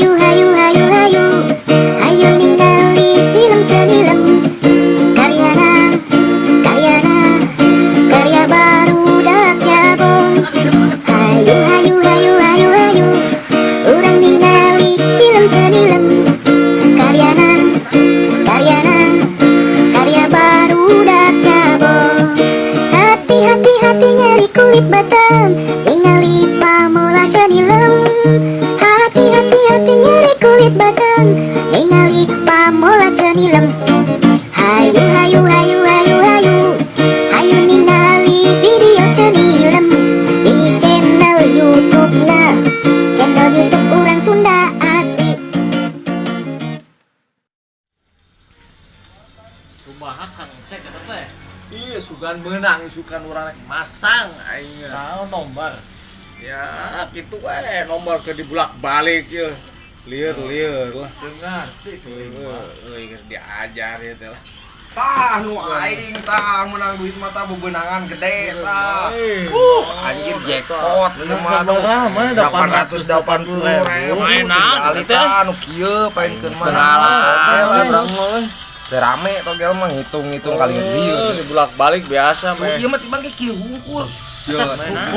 Hayu hayu hayu hayu, hayu ningali film Cenilem. Karyana, karyana, karya barudak jabon. Hayu hayu hayu hayu hayu, urang ningali film Cenilem. Karyana, karyana, karya barudak jabon. Hati hati hati nyeri kulit batang, ningali pamola Cenilem. Hati hati hati nyeri kulit batang, ningali pamola Cenilem. Hayu hayu hayu hayu hayu, hayu ningali video Cenilem di channel YouTube na, channel YouTube urang Sunda asli. Kumaha Kang Cek eta teh? Iya, sugan menang, sugan urang rek masang aing. Naon nomor? Ya, gitu we, nomor ke dibulak-balik ya. Lieur-lieur lah. Teu ngarti. Euy, keur diajar ya teh lah. Tah nu aing tah menang duit mah tah bebenangan gede tah. Anjir jackpot ieu mah. Sabaraha mah? 880 ribu. Mainan, Kali teh. tah nu kieu paenkeun mah. Kenalan. Urang mah. Teu rame togel mah ngitung-ngitung kali Lieur lieur. dibulak-balik biasa Tuh meh. ieu mah timbang ge kieu hungkul. Yo,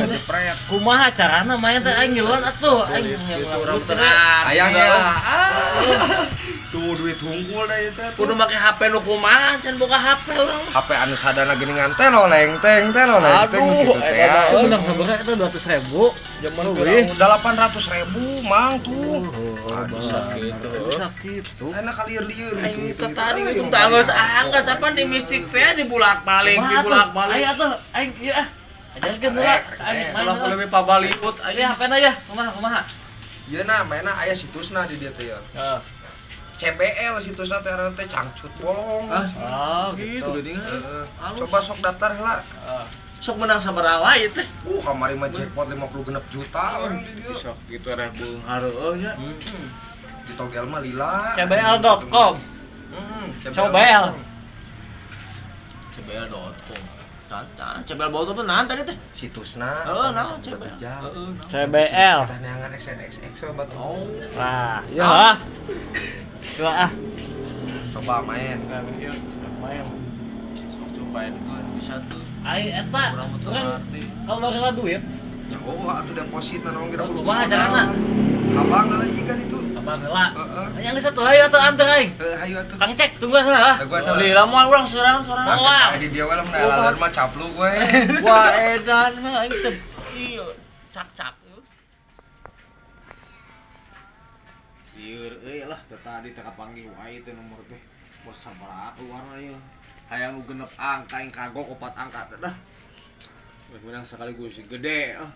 jepret. Kumaha carana main teh aing ngiluan atuh aing Gitu urang teh. Hayang ya. Tuh duit hungkul dah ieu teh. Kudu make HP nu kumaha can boga HP urang mah. HP anu sadana geuningan teh loleng teng teh loleng teng Aduh, gitu teh. eta mah. Menang sabaraha eta 200 ribu? Zaman Wih. 800 ribu mang tuh. Bisa gitu. Bisa gitu. Enak kali lieur Aing gitu. teh tadi ngitung teh geus angka apa di mistik teh dibulak-balik, dibulak-balik. Ayo atuh aing ieu ah. Ajarkeun heula. Aing main Ulah heula. lebih pabaliut Ayo aing. HP-na ya, kumaha kumaha? Ieu na mainna aya situsna di dieu teh ya. Heeh. CBL situsna teh ngaranna teh cangcut bolong. Ah, Oh, gitu gitu. geuning. Heeh. Halus. Coba sok daftar heula. Sok menang sabaraha wae teh. Kamari mah jackpot 56 juta orang di dieu. Sok gitu reh beunghar heueuh nya. Di togel mah lila. CBL.com. CBL. Cobel. CBL.com. Tan CBL.com tuh naon tadi teh? Situsna. Heeh, naon CBL. Beja. Heeh, naon. CBL. Kita neangan XNXX we batu. Oh. Nah, iya ah. Coba ah. Coba main. Main. Sok cobain tuh bisa tuh. Aing eta. Urang mah teu Urang ngarti. kalau baru duit, Ya oh atuh deposit na naon geura kudu. Kumaha carana? Abang lah jiga ditu. Abang heula. Heeh. Yang geus atuh ayo atuh anter aing. Heuh, hayu atuh. Kang Cek tungguan heula ah. Tungguan heula. Lila moal urang sorangan-sorangan. Moal. Di dia we lamun aya laleur mah capluk we. Wah, edan mah aing teh ieu cak-cak. Lieur euy lah teh tadi teh kapanggih wae teh nomor teh. Bos sabaraha keluarna ieu. Hayang nu genep angka aing kagok opat angka teh dah. Geus menang sekaligus gede ah.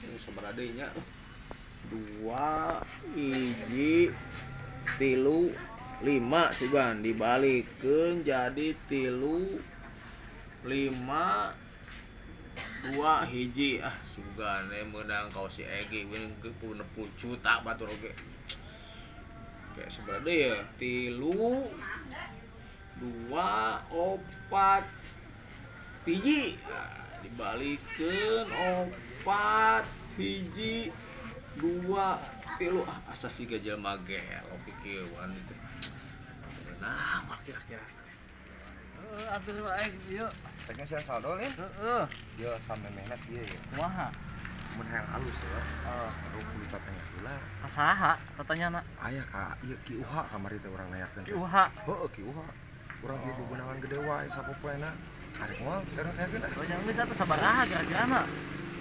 Geus sabaraha deui nya. 2 1 3 5 sugan dibalikeun jadi 3 5 2 1 ah sugan menang kau si Egi winning 60 juta batur oge. Kayak sabaraha deui ya? 3 2 4 1 nah, dibalikeun 4 1 2 3 ah asa siga jelema gelo pikieuan teh. Nah, mah kira-kira. Heeh, atuh aing ieu. Rek ngasihan saldo lin. Heeh. Yo samemehna kieu ya. Kumaha? Mun hayang halus ya. Aduh kudu tatanya heula. Kasaha tatanyana? Aya ka ieu Ki Uha kamari teh urang nanyakeun teh. Ki Uha. Heeh, Ki Uha. Urang ieu bebenangan gede wae sapopoena. Arek moal sareng tanyakeun ah. Oh, yang geus atuh sabaraha kira-kirana?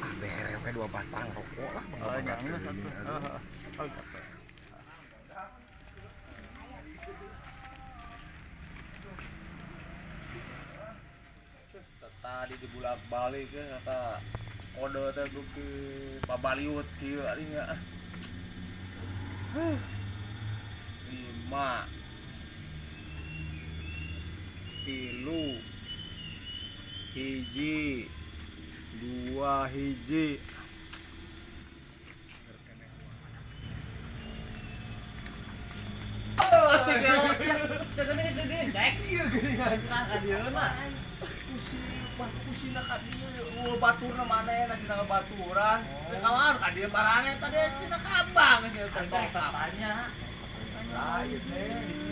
Ah bere we 2 batang rokok lah Oh, bangga-bangga yang geus teuing atuh. atuh. Heeh. Oh, gitu. Tadi dibulak-balik ya kata kode teh beuki pabaliut kieu ari nya. 5 3 1 2 1. Asik ya, sia. Sia geuning geus geuning, Cek. Ieu geuningan. Nah, ka dieu na. Batu sina ka dieu baturna manehna sina ka baturan. Kawan ka dieu barangnya tadi sina ka abang sia tanya. Lain teh.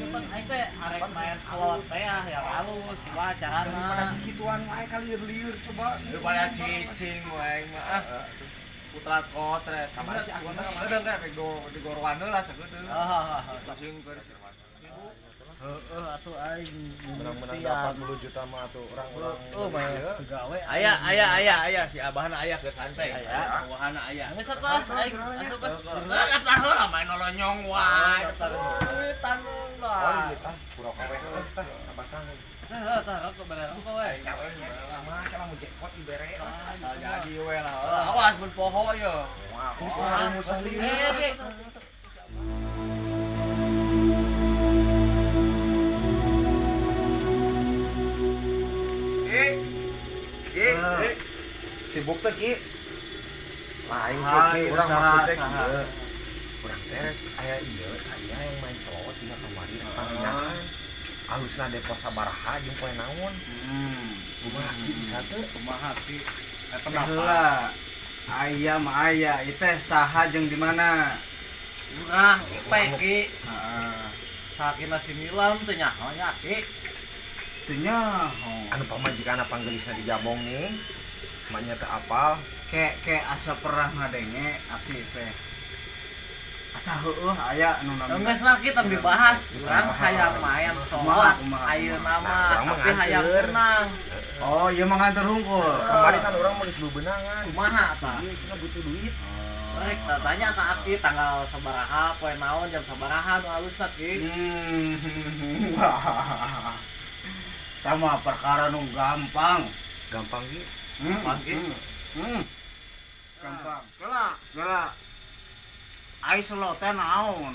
Pan aing teh arek main slot teh ya halus kumaha carana. Daripada kikituan wae kalieur-lieur coba. Daripada cicing wae mah ah. Putra kotre Kamari si Agus mah sakedeung teh di gorowan heula sakedeung. Heeh. Cicing keur heeh atuh aing menang-menang 80 juta mah atuh urang-urang. Oh, mah gawe. Aya aya aya aya si abahna aya keur santai. Abahna aya. Geus atuh aing asup. Daftar heula main nolonyong wae. Duitan lah. Oh, duitan kurang we tah sabatang. Tah tah rokok bere rokok we. Mah kalau mau jackpot si bere. Asal jadi we lah. Awas mun poho ye. Geus lah lieur. Sibuk teh Ki. Lain Ki, urang maksud teh kieu. Urang teh aya ieu, aya yang main slot dina kamari panginaan. Alusna depo sabaraha jeung poe naon. Kumaha Ki bisa teu? Kumaha Ki? Eta heula. Aya mah aya, ieu teh saha jeung di mana? Urang ipe Ki. Heeh. Sakina si Nilam teh nyaho nya Ki. Teu nyaho. Anu pamajikanna panggelisna di Jabong nih. Manya teu apal. Ke asa pernah ngadenge aki teh. Asa heueuh aya anu namina. Geus lah kita dibahas. Urang hayang main slot ayeuna mah tapi hayang menang. Oh, ieu mah nganter hungkul. Kamari kan urang mah geus bebenangan. Kumaha tah? Ieu cenah butuh duit. Rek tanya ka aki tanggal sabaraha, poe naon, jam sabaraha nu alusna Ki. Tama perkara nu gampang. Gampang Ki. Gampang Ki. Gampang. Geura, geura. Ai slot teh naon?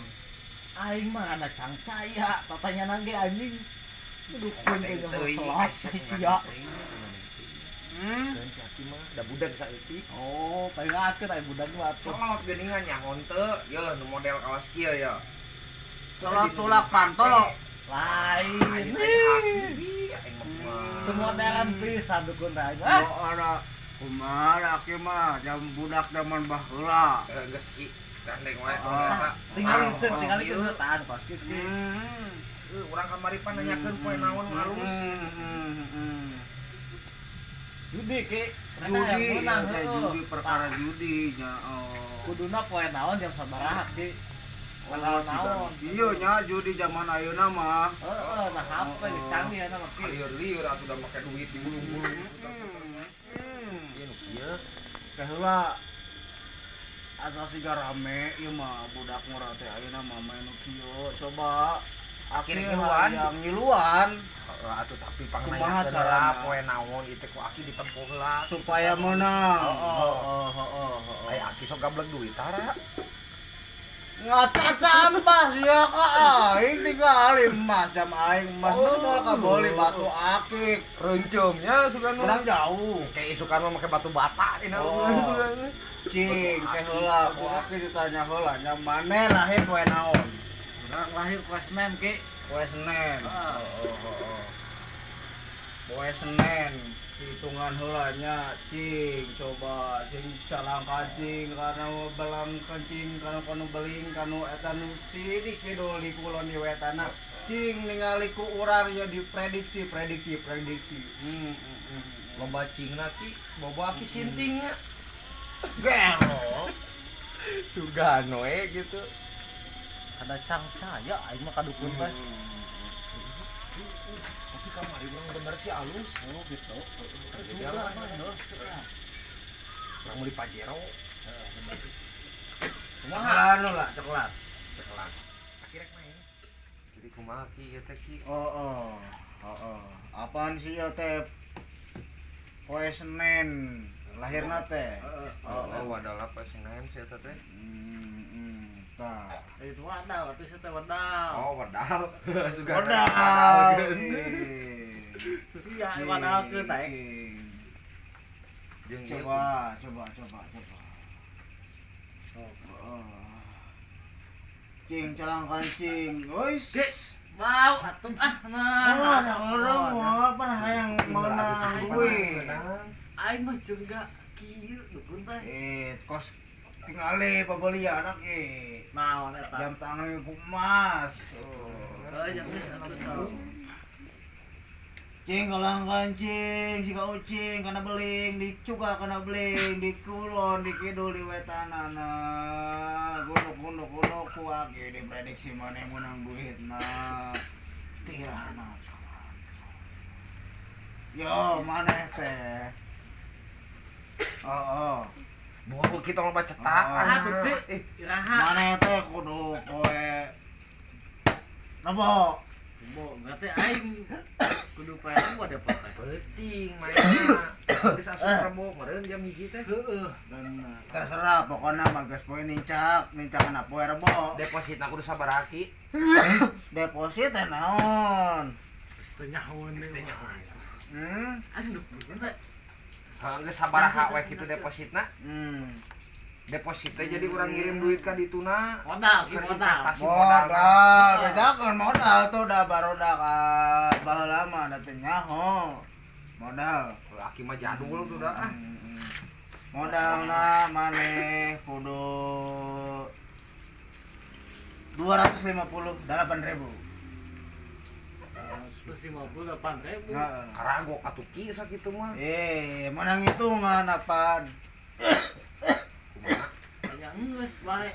Aing mah ada cangcaya, tatanya ge anjing. Dukun teh slot sia. Keun si Aki mah da budak saeutik. Oh, palingatkeun aya budak mah atuh. Slot geuningan nyaho teu, yeuh nu model kawas kieu ya. Slot tulak panto. Lain. Aing mah teu modern pisan dukun teh. Oh, ada kumaha Aki mah jam budak zaman baheula. Geus Ki. Gandeng wae eta. Tinggal itu tahan pas kieu. Urang kamari pan nanyakeun poe naon halus. Judi Ki. Judi, judi perkara judi nya. Oh. Kuduna poe naon jam sabaraha Ki? Oh, naon. Ieu nya judi zaman ayeuna mah. Heeh, nah HP geus canggih ayeuna mah Ki. Lieur-lieur atuh da make duit digulung-gulung. Ieu nu kieu. Teh heula asa siga rame ieu mah budak ngora teh ayeuna mah main nu kieu. Coba aki hayang ngiluan. Heeh atuh tapi pangnayakeun heula poe naon ieu teh ku aki ditempuh heula supaya meunang. Heeh heeh heeh. Aya aki sok gablek duit tara. Ngacacampas ya ka aing tinggal emas jam aing emas mah moal kabeuli batu akik. Reunceumnya sugan menang jauh. Kayak isukan mah make batu bata dina. Cing teh heula ku aki ditanya heula nya mane lahir poe naon? Urang lahir poe Senin Ki. Poe Senin. Heeh. Poe Senin hitungan heula nya cing coba cing calang kancing kana belang kancing kana kanu beling kanu eta nu sini kidul di kulon di wetana cing ningali ku urang nya diprediksi prediksi prediksi. Loba cingna Ki bobo aki sintingnya gelo sugano we gitu ada cangcaya aing mah kadukun teh. Tapi kamari urang bener sih alus. Oh gitu. Sudah mah heuh. Urang meuli Pajero. Heeh bener. Kumaha anu lah coklat. Coklat. Aki rek main. Jadi kumaha Ki ieu teh Ki? Heeh. Heeh. Apaan sih ieu teh? Poe Senin lahirna teh. Heeh. Oh, adalah poe Senin sih eta teh. Tah. Itu wadal atuh teh wadal. Oh, wadal. Sugan. Wadal. Sia wadalkeun teh. Coba, coba, coba, coba. Oh. Cing calang kancing. Ois. Mau atuh ah nah. Oh, saurang mah pan hayang meunang duit. Aing mah jeung kieu dukun teh. Eh, kos tingali pabelian anak ge. Naon eta? Jam tangan ku emas. Oh, jam geus atuh. Cing kalang kancing, siga ucing kana beling, dicuka kana beling, di kulon, di kidul, di wetanana. Gunuk gunuk gunuk ku age diprediksi maneh meunang duitna. Tirana. Yo, maneh teh. Oh, oh. Buah kita mau cetakan. Atuh teh. Iraha. Maneh teh kudu poe. Napa? Bo, berarti aing kudu poe rebo ada poe. Penting mainna. Geus asup rebo meureun jam 1 teh. Heeh. Terserah pokona mah geus poe nincak, nincakna poe rebo. Depositna kudu sabaraha ki? Deposit teh naon? Geus teu nyahoeun deui. Hmm? Aing dukun teh. Heuh geus sabaraha we kitu depositna? Deposit teh jadi urang ngirim duit ka dituna. Modal, ki modal. Investasi modal. Modal, bedakeun modal tuh da barudak baheula mah da teu nyaho. Modal. Aki mah jadul tuh dah. Modalna maneh kudu 258.000. 258.000. Heeh. Karagok atuh ki sakitu mah. Eh, menang hitungan apaan? Kumaha? Nya geus bae.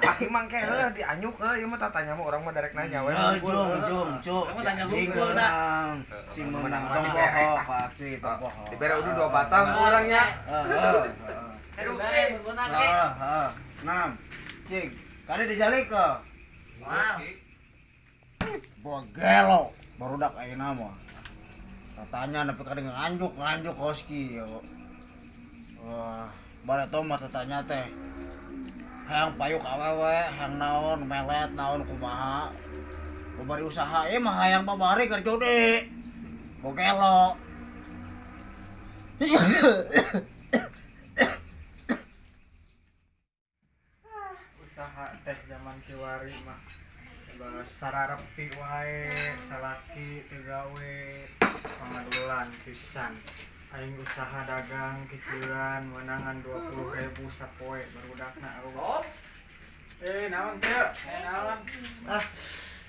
Aki mah engke heuh dianyuk heuh ieu mah tatanya mah urang mah darek nanya we. Jung jung cuk. Kamu tanya Sing hukum, meunang, sing meunang tong poho ka aki tong poho. Dibere udah 2 batang urang nya. Heeh. Heeh. Heeh, heeh. 6. Cing, kade dijalik ke. Wow. Bogelo barudak ayeuna mah. Tatanya nepi ka nganjuk-nganjuk kos kieu. Wah, bareto mah tatanya teh. Hayang payuk awewe, hayang naon, melet naon kumaha. Babari usaha ieu mah hayang babari keur judi. Bogelo. Usaha teh zaman kiwari mah sararepi wae, salaki teu gawe, pangadulan pisan. Aing usaha dagang kecilan menangan 20.000 sapoe barudakna eueuh. Eh naon teh? Eh naon? Ah,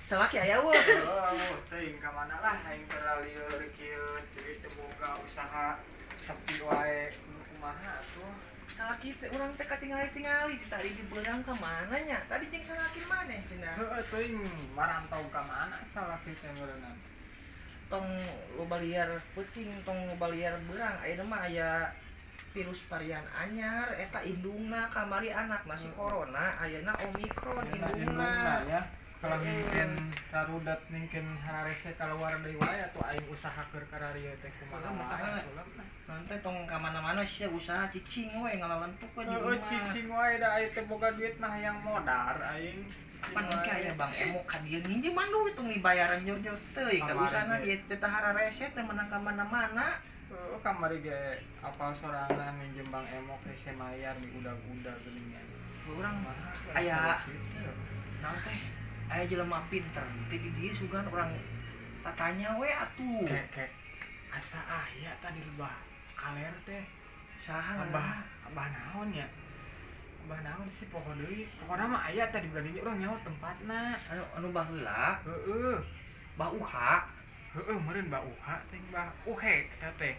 salaki aya eueuh. Oh, teuing ka mana lah aing teh lieur kieu jadi teu boga usaha sepi wae kumaha atuh. Salaki teh urang teh katingali-tingali tadi di beurang ka mana nya? Tadi jeung salaki maneh cenah. Heueuh teuing marantau ka mana salaki teh meureunna. Tong loba liar peuting, tong loba liar beurang ayeuna mah aya virus varian anyar eta indungna kamari anak masih corona ayeuna omikron indungna ya. Kalau mungkin rarudat mungkin hararese kaluar deui wae atuh aing usaha keur kararieu teh kumaha wae. Nanti tong ka mana-mana sia usaha cicing we ngalalentuk we di Heeh rumah. cicing wae da aya teu boga duit mah hayang modar aing. Pan engke aya Bang Emo ka dieu nginjeman duit tong dibayaran nyor-nyor teuing da usahana ge teu hararese teu meunang ka mana-mana. Heeh kamari ge apal sorangan minjem Bang Emo hese mayar di udag-udag geuningan. Urang aya naon teh aya jelema pinter teh di dieu sugan urang tatanya we atuh. Kek asa aya tadi lebah kaler teh. Saha abah abah naon nya? Abah naon sih poho deui. Pokona mah aya tadi beradinya urang nyaho tempatna. Anu anu baheula? Heeh. Bah Uha. Heeh meureun Bah Uha teh Bah Uhe eta teh.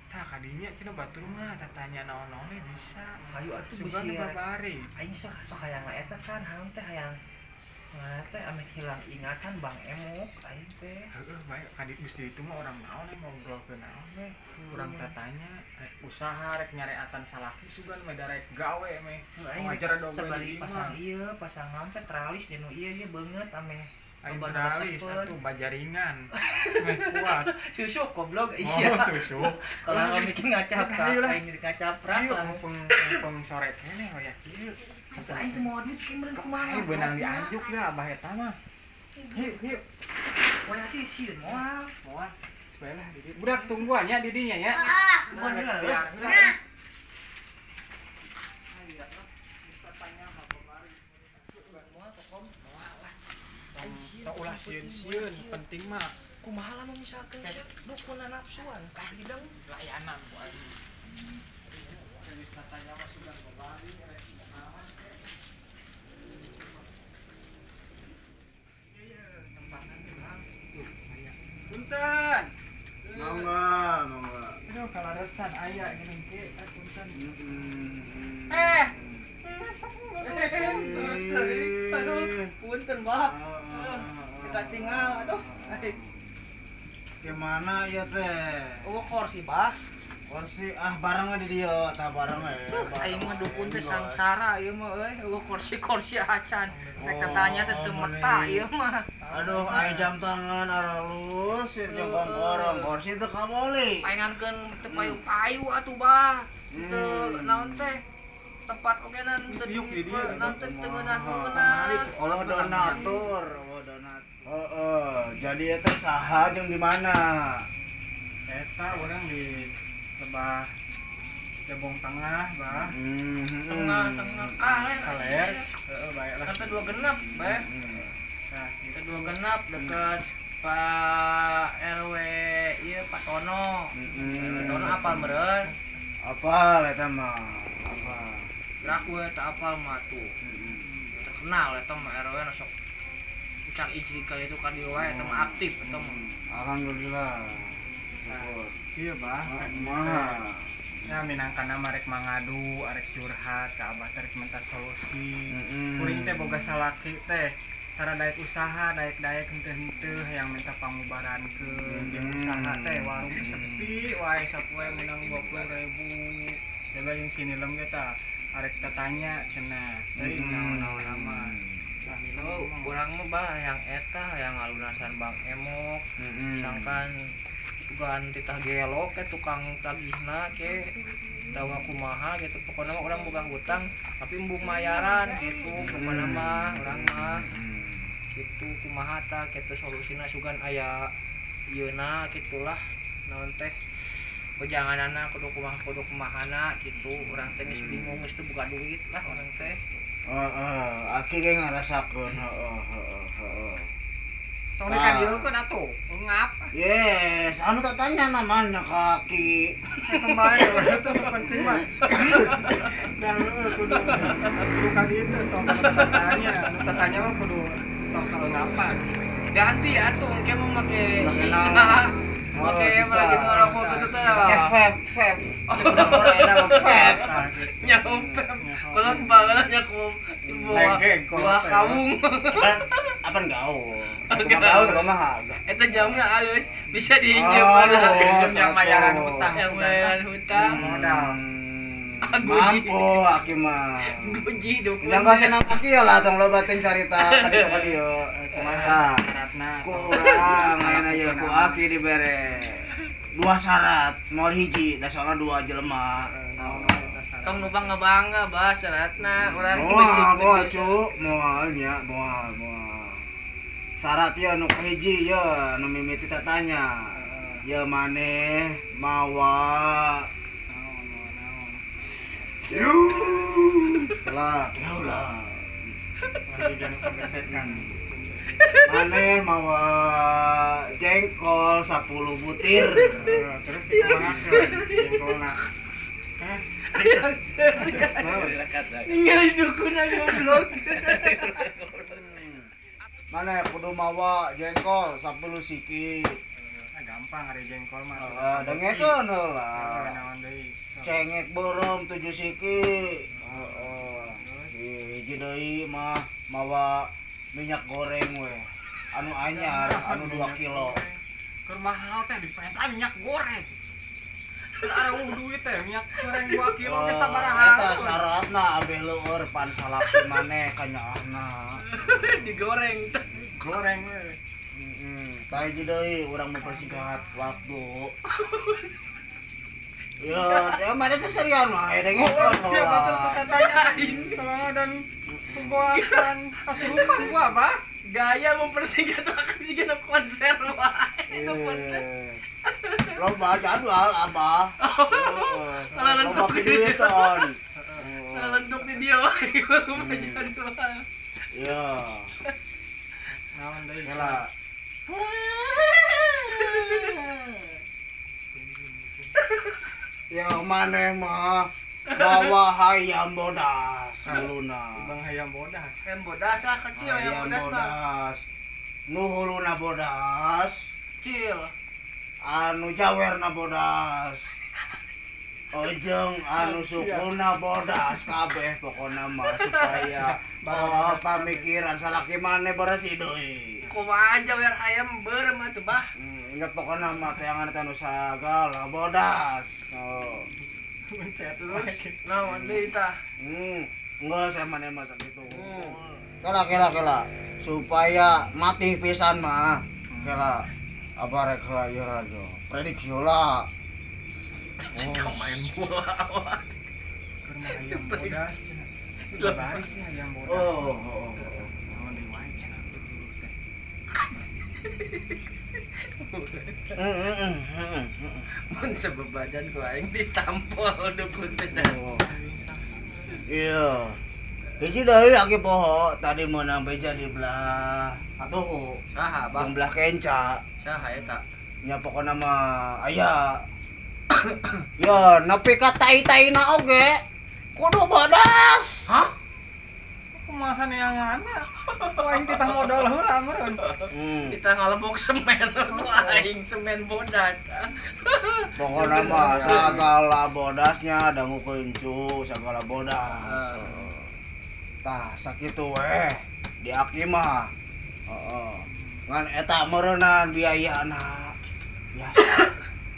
Tah kadinya cenah batur mah tatanya naon-naon we bisa. Hayu atuh sugan bisi babari. Aing sok sok hayang eta kan hayang teh hayang Mana teh ameh hilang ingatan Bang Emok aing teh. Heeh bae kadi geus di itu mah orang naon we ngobrolkeun naon we. Urang tatanya rek usaha rek nyareatan salaki sugan meh darek gawe meh. Aing sabari pasang ieu pasang naon teh tralis dinu ieu ge beungeut ameh aing tralis atuh bajaringan. Meh kuat. Susuk goblok isia. Oh susuk. Kalau mikir ngacaprak aing ngacaprak lah mumpung sore keneh hoya kieu. Aing teh moal duit ki meureun kumaha. Aing beunang dianjuk da abah eta mah. Hiu hiu. Poe ati sieun moal. Moal. Bae lah di dieu. Budak tungguan nya di dinya nya. Tungguan heula. Nah. Ulah sieun-sieun, penting mah kumaha lamun misalkeun dukuna nafsuan tah hidung layanan ku aing. Punten. Mangga, mangga. Aduh, kalaresan aya geuning ki, punten. Aduh, punten, Bah. Kita tinggal, aduh. Gimana ya teh? Oh, kursi, Bah. Kursi ah barangnya di dieu, tah barangnya. Aing mah dukun teh sangsara ieu mah euy, eueuh kursi-kursi acan. Rek tatanya teh teu meta ieu mah. Aduh, aing jam tangan aralus, jeung kongkorong kursi teu kaboli. Paingankeun teu payu-payu atuh, Bah. Teu naon teh? Tempat oge nan teu naon teh teu ngeunah-ngeunah. Allah donatur, Allah donatur. Heeh, jadi eta saha jeung di mana? Eta urang di Lebah Jabong Tengah, Bah. Tengah-tengah kaler. Kaler. Heeh, baiklah. Sampai dua genep, Bah. Nah, gitu. Dua genep deket Pak RW ieu Pak Tono. Pak Tono apal meureun? Apal eta mah. Apal. Raku eta apal mah tuh. Terkenal eta mah RW na sok ucap ijri ka itu ka dieu wae eta mah aktif eta mah. Alhamdulillah. Iya, Bah. Kumaha? Ya minangkana mah rek mangadu, arek curhat ka abah teh rek minta solusi. Kuring teh boga salaki teh tara daek usaha, daek-daek henteu-henteu hayang minta pangubarankeun jeung usaha teh warung teh sepi wae sapoe menang 20.000. Coba jeung sinilem ge tah arek tatanya cenah. Teuing naon-naon mah. Oh, urang mah Bah yang eta yang ngalunasan Bang Emok. Sangkan bukan titah gelo ke tukang tagihna ke tawa kumaha gitu pokoknya mah orang boga hutang tapi embung mayaran gitu pokoknya mah orang mah gitu kumaha ta gitu solusina sugan aya ieuna gitulah naon teh wejanganana kudu kumaha kudu kumahana gitu urang teh geus bingung geus teu boga duit lah urang teh. Heeh, aki ge ngarasakeun heeh heeh heeh. Tong dikadieukeun atuh, ngap. Yes, anu tak tanya namanya kaki. Kembali urang teh penting mah. Nah, kudu kudu ka ditu tong tanya, nu tatanya mah kudu tong kalengapan. Ganti atuh engke mah make sisa. Make lagi ngerokok tuh teh. Make vape, vape. Vape. Nyaho vape. Kolot banget nya ku buah kawung. Apaan gaul? Gaul teh kumaha? Eta jamna alus bisa diinjem mana? Jam yang mayaran hutang. Yang mayaran hutang. Modal. Mampu aki mah. Guji dukun. Yang gak senang aki ya lah tong lobatin carita ka dieu ka dieu. Kumaha syaratna? Ku urang ayeuna ieu ku aki dibere dua syarat, moal hiji, da soalna dua jelema. Tong nu bangga-bangga bah syaratna urang moal moal cu, moal nya, moal moal. Syarat ieu nu kahiji ieu nu mimiti tatanya. Ieu maneh mawa lah, lah. Maneh mawa jengkol 10 butir. Terus dikumahakeun jengkolna. Hah? Ningali dukun goblok. Maneh kudu mawa jengkol 10 siki. Nah, gampang ari jengkol mah. Heeh, dengekeun heula. Naon deui? Cengek beureum 7 siki. Heeh. Hiji deui mah mawa minyak goreng we. Anu anyar, anu 2 kilo. Keur mahal teh dipentan minyak goreng. Keur areuh duit teh minyak goreng 2 kilo geus sabaraha. Eta syaratna ambeh leueur pan salaki maneh kanyaahna. Digoreng. Goreng we. Heeh. Tah hiji deui urang mempersingkat waktu. Ya, dia mana tuh serian mah, dengekeun Siapa tuh katanya tolong dan pembuatan kasurupan gua, Bah. Gaya mempersingkat waktu jika konser wae. Loba jadwal abah. Loba duitan. Lenduk di dia wae loba jadwal. Ya. Naon deui? Kela. Ya maneh mah bawa hayam bodas huluna. Bang hayam bodas. Hayam bodas ah kecil hayam bodas mah. Nu huluna bodas. Kecil. Anu jawerna bodas. Ojeng anu sukuna bodas kabeh pokona mah supaya pamikiran salaki maneh beresih deui. Kumaha jawer hayam beureum atuh bah. Ingat pokona mah tayangan teh anu sagala bodas. Oh. Mencet terus. Naon deui tah? Enggak saya maneh mah sakitu. Kela kela kela supaya mati pisan mah. Kela apa rek heula ieu rajo. Prediksi heula. Jika main bola awak. Keur mah hayam bodas. Baris sih hayam bodas. Oh. Naon deui wae cenah teh. Mun sebebadan ku aing ditampol dukun teh. Iya. Hiji deui aki poho tadi meunang beja di belah atuh. Saha, Bang? Yang belah kenca. Saha eta? Nya pokona mah aya. Ya, nepi ka tai-taina oge kudu bodas. Hah? Kumaha neanganna? Ku aing titah modal heula meureun. Kita ngalebok semen ku aing semen bodas. Pokona mah sagala bodasnya dangukeun cu sagala bodas. Tah sakitu weh di aki mah. Heeh. Ngan eta meureunnan biayana. Biasa.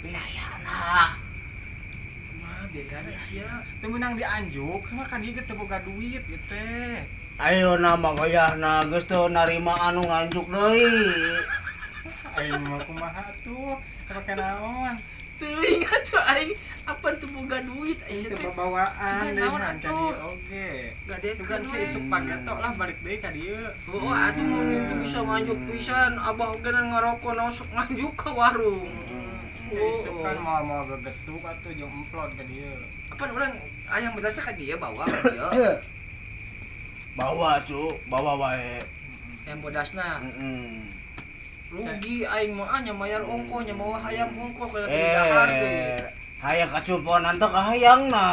Biayana. Mah biayana sia. Teu meunang dianjuk, mah kan ieu teu boga duit ieu teh. Ayo nama wayahna geus teu narima anu nganjuk deui. Aing mah kumaha tuh, pake naon? Teuing atuh aing apan teu boga duit Aing sia teu teh. babawaan deui Naon mah ka atuh? dieu oge. Gadekeun Sugan we. ke isuk pageto lah balik deui ka dieu. Oh, atuh mun itu bisa nganjuk pisan, abah oge ngarokok naon sok nganjuk ka warung. Isuk kan moal-moal gegetuk atuh jeung emplon ka dieu. Apan urang ayam bedasna ka dieu bawa ka dieu. Bawa cu, bawa wae. Ayam bodasna. Heeh. Rugi aing mah nya mayar ongkoh nya mawa hayam ongkoh kana teu dahar deui. Hayang kacumponan teh kahayangna.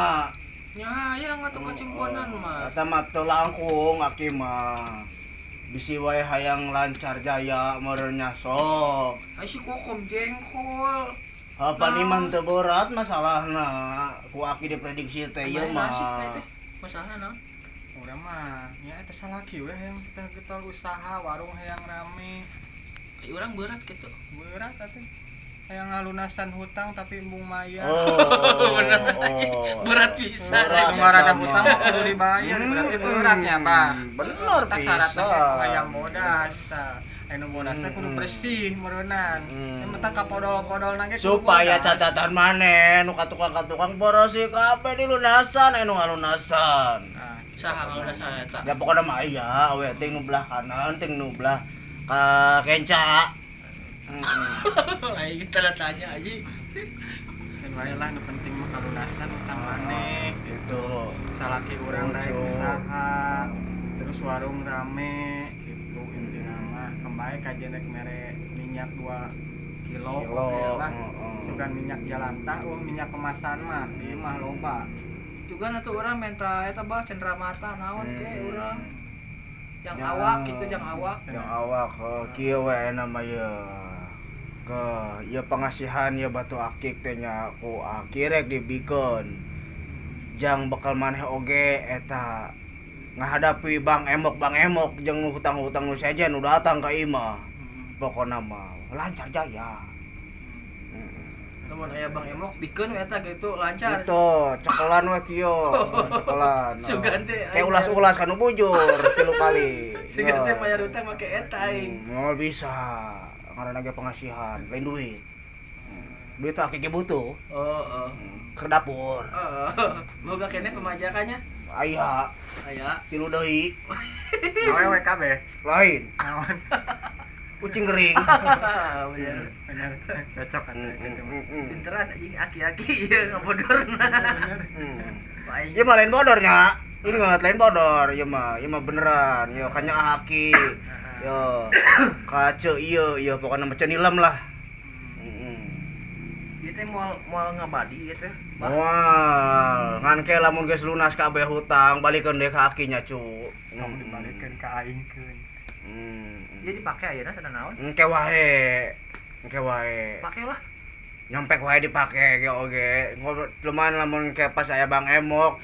Nya hayang atuh kacumponan mah. Eta mah teu langkung aki mah. Bisi wae hayang lancar jaya meureun nya sok. Ai si kokom jengkol. Apa iman teu berat masalahna. Ku aki diprediksi teh ieu mah. Masalahna naon? Urang mah nya eta salaki we hayang kita getol usaha warung hayang rame. Ai urang berat kitu. Berat atuh. Hayang ngalunasan hutang tapi embung mayar. Oh, oh. Berat pisan. Berat. Ngarada eta hutang mah. mah kudu dibayar, berarti berat ya, Pak. Bener Tah syaratna pisan. teh hayang bodas tah. Anu bodasna kudu bersih meureunnan. Yang penting ka podol-podolna ge kudu Supaya bodas. catatan maneh nu ka tukang-tukang bersih kabeh dilunasan anu ngalunasan. Nah, Saha ngalunasan eta? Ya pokona mah aya we ting nu belah kanan ting nu belah ka kenca. Aing tanda tanya anjing. Keun wae lah nu penting mah kalunasan utang maneh Gitu. Salaki urang daek usaha, terus warung rame gitu intina mah. Kembali ka jenek mere minyak 2 kilo, Kilo, oge lah. heeh. Sugan minyak jalantah, minyak kemasan mah di mah loba. Juga atuh urang minta eta bah cenderamata naon ke urang. Jang Ya. awak gitu jang awak. Yang awak kieu we nama ye. Ke ieu pengasihan ieu batu akik teh nya ku aki rek dibikeun. Jang bekal maneh oge eta ngahadapi Bang Emok jeung hutang-hutang nu sejen nu datang ka imah. Pokona mah lancar jaya. Lamun aya Bang Emok bikeun we eta gitu lancar. Gitu, cekelan we kieu, cekelan. Sugan teh Kayak ulas-ulas kan bujur 3 kali. Sugan teh mayar utang make eta aing. Moal bisa. Ngaranna ge pengasihan, lain duit. Duit teh aki ge butuh. Oh, oh. Ke dapur. Oh, boga keneh pemajakannya. Aya Aya. 3 deui. Awewe kabeh. Lain. Naon? Kucing kering. Bener. Bener. Cocok atuh gitu. Pinteran anjing aki-aki ieu ngabodorna. Bener. Aing Ieu mah lain bodornya. Ingat lain bodor, ieu mah beneran. Ieu kanya aki. Yo. Kace ieu ieu pokona mah cenilem lah. Heeh. Ieu teh moal moal ngabadi ieu teh. Moal, ngan ke lamun geus lunas kabeh hutang balikeun deui ka akinya cu. Tong dibalikeun ka aing keun. Ieu dipake ayeuna cenah naon? Engke wae. Engke wae. Pake lah. Nyampek wae dipake ge oge. Cuman lamun ke pas aya Bang Emok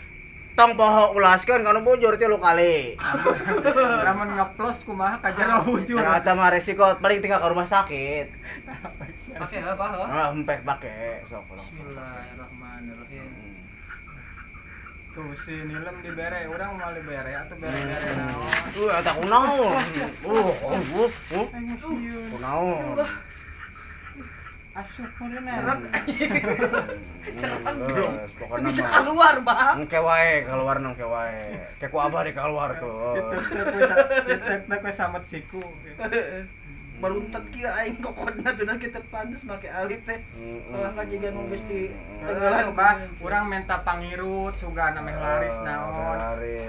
tong poho ulaskeun kanu bujur 3 kali. Lamun ngeplos kumaha ka jero bujur. Ya eta mah resiko paling tinggal ke rumah sakit. Pake heuh bah heuh. Ah, empek pake sok. Bismillahirrahmanirrahim. Tuh si nilem dibere, urang moal dibere atuh bere-bere naon. Eta kunaon? Kunaon? Asup meureunna. Serang. Pokona Bisa mah. keluar, Bang. Engke wae keluar engke wae. Ke ku abah deh keluar tuh. Itu teh samet siku. Baluntat kieu aing kokodna teh kita pantes make alit teh. Ulah ka jiga nu geus di Tenggelan bah, urang minta pangirut sugana meh laris naon.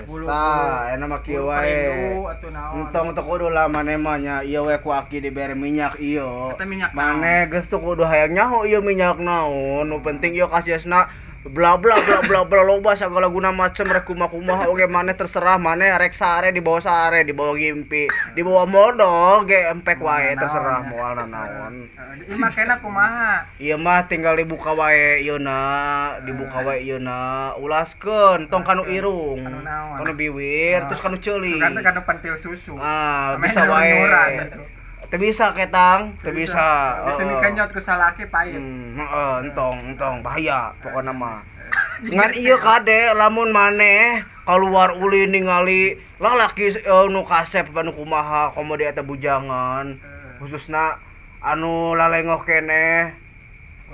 Bulu Tah, enak mah kieu wae. Atuh naon. Entong teu kudu lah maneh mah nya ieu we ku aki dibere minyak ieu. Eta minyak naon? Maneh geus teu kudu hayang nyaho ieu minyak naon. Nu penting ieu kasiasna bla bla bla bla bla loba sagala guna macem rek kumaha-kumaha oge maneh terserah maneh rek sare dibawa sare dibawa gimpi dibawa modal ge empek wae terserah moal nanaon. Ieu makena kumaha? Ieu mah tinggal dibuka wae ieuna, dibuka wae ieuna, ulaskeun tong kanu irung, kanu biwir, terus kanu ceuli. Kan kanu pentil susu. Ah, bisa wae. Teu bisa ketang, teu bisa. Bisa dikenyot ku salaki pahit. Heeh, entong bahaya pokona mah. Ngan ieu kade lamun maneh kaluar ulin ningali lalaki nu kasep anu kumaha komo di eta bujangan. Khususna anu lalengoh keneh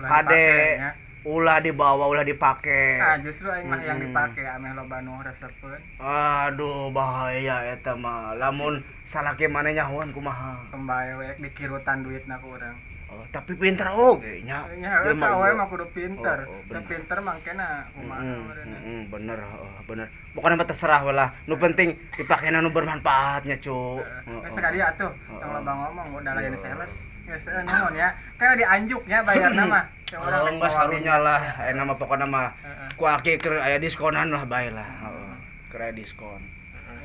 kade ulah dibawa ulah dipake. Ah, justru aing mah yang dipake ameh loba nu resepeun. Aduh bahaya eta mah. Lamun salaki maneh nyahoan kumaha? Kembae we dikirutan duitna ku urang. Oh, tapi pinter oge nya. Nya eta we mah kudu pinter. Teu pinter mangkena kumaha meureunna. Bener, bener. Pokona mah terserah we lah. Nu penting dipakena nu bermanfaatnya, cu. Geus sekali atuh, tong loba ngomong udah lain sales. Geus nuhun ya. Kayak dianjuknya bayarna mah. Oh, geus karunya lah, ayeuna mah pokona mah ku aki keur aya diskonan lah bae lah. Heeh. Keur aya diskon.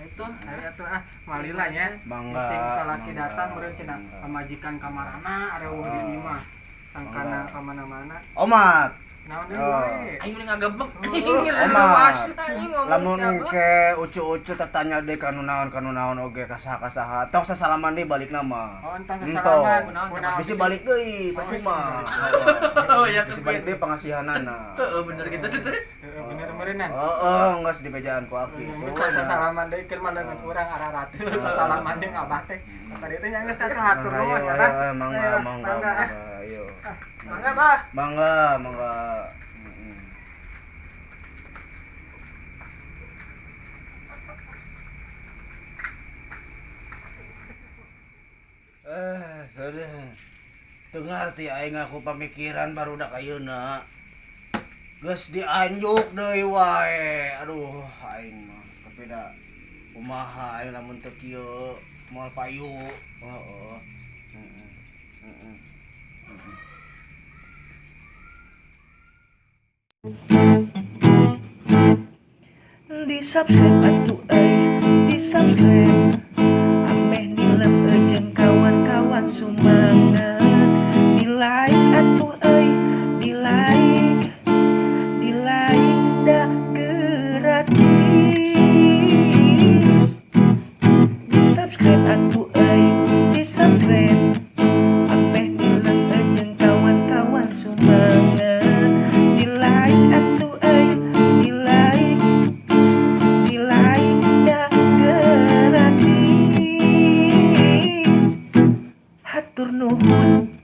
Itu aya tuh ah malila nya. Mangga. Sing salaki datang meureun cenah pamajikan kamarana areuh di imah. Sangkana ka mana-mana. Omat. Naon deui wae. Aing mending ngagebek. Omat. Lamun ke ucu-ucu tatanya deui kanu naon oge kasaha-kasaha. Tong sasalaman deui balikna mah. Oh, entong sasalaman. Bisi balik deui percuma. Oh, ya bisi balik deui pangasihanana. Heeh, bener gitu teh. Heeh, bener meureunna. Heeh, geus dibejaan ku aki. Geus sasalaman deui keur mah leungeun urang ararateul sasalaman deui abah teh. Tadi teh nya geus atuh hatur nuhun ya, Bah. Mangga, mangga, ayo. Mangga, Bah. Mangga, mangga. Sudah. Teu ngarti aing aku pamikiran barudak ayeuna. Geus dianjuk deui wae. Aduh, aing mah tapi da kumaha aing lamun teu kieu moal payu. Heeh. Heeh. Di subscribe atuh euy, di subscribe. Ameh nilem jeung kawan-kawan sumanget. Di like atuh euy, di like. Di like da gratis. Di subscribe atuh euy, di subscribe. Ameh nilem jeung kawan-kawan sumanget. Di like atuh euy, di like. Di like da gratis. Hatur nuhun.